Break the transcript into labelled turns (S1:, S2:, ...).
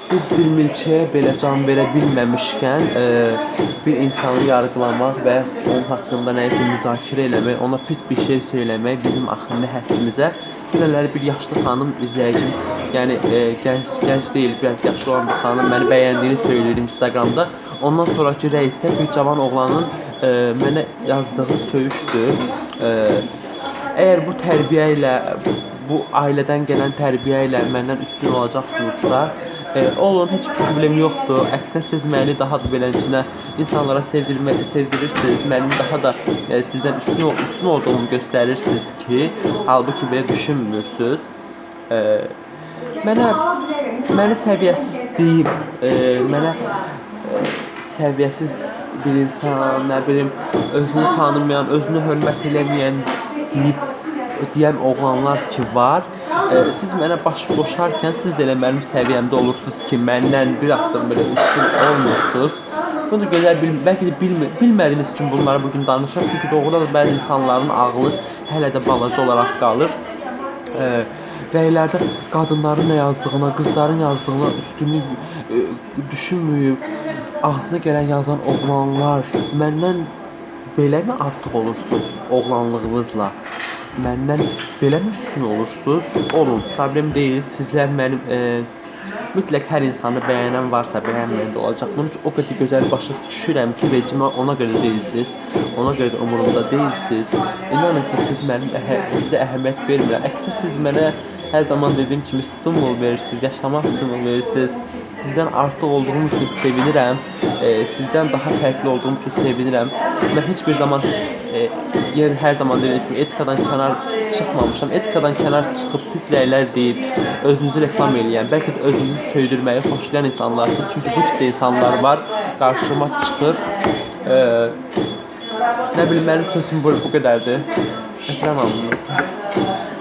S1: Biz bir milçəyə belə can verə bilməmişkən, bir insanı yargılamaq və yaxud onun haqqında nəyisə müzakirə eləmək, ona pis bir şey söyləmək bizim axı nə həddimizə. Dünənləri bir yaşlı xanım izləyicim, yəni gənc deyil, biraz yaşlı olan bir xanım məni bəyəndiyini söyləyir Instagramda. Ondan sonrakı rəisdə bir cavan oğlanın mənə yazdığı söyüşdür. Əgər bu tərbiyə ilə, bu ailədən gələn tərbiyə ilə məndən üstün olacaqsınızsa, olun, heç problem yoxdur. Əksinə siz məni daha da beləcinə insanlara sevdirirsiniz, mənim daha da sizdən üstün olduğumu göstərirsiniz ki, halbuki belə düşünmürsünüz. Məni səviyyəsiz deyib, mənə səviyyəsiz bir insan, nə bilim, özünü tanımayan, özünü hörmət eləməyən deyən oğlanlar ki var. Siz mənə baş qoşarkən siz də elə mənim səviyyəmdə olursunuz ki, məndən bir addım belə üstün olmursunuz. Bunu gözəl bəlkə də bilmədiyiniz üçün bunları bugün danışıram. Çünki doğrudan da bəzi insanların ağlı hələ də balaca olaraq qalır. Rəylərdə qadınların nə yazdığına, qızların yazdığına üstünlük düşünməyib, ağzına gələn yazan oğlanlar məndən beləmi artıq olursunuz oğlanlığınızla? Məndən beləmi üstün olursunuz? Olun, problem deyil. Sizlər mənim mütləq hər insanı bəyənən varsa, bəyənməyən də olacaq. Bunu o qədər gözəl başa düşürəm ki, vecimə ona görə deyilsiniz, ona görə də umurumda deyilsiniz. İnanın ki, siz mənim sizə əhəmiyyət vermirəm. Əksinə siz mənə hər zaman dediyim kimi stimul verirsiniz, yaşamaq stimul verirsiniz. Sizdən artıq olduğum üçün sevinirəm, sizdən daha fərqli olduğum üçün sevinirəm. Mən heç bir zaman, yenə hər zaman dediyim kimi etikadan kənar çıxmamışam. Etikadan kənar çıxıb pis rəylər deyib, özünüzü reklam eləyən, bəlkə də özünüzü söydürməyi xoşlayan insanlarsınız. Çünki bu tipdə insanlar var, qarşıma çıxır. Nə bilim, mənim sözüm bu qədərdir. Öpürəm hamınızı.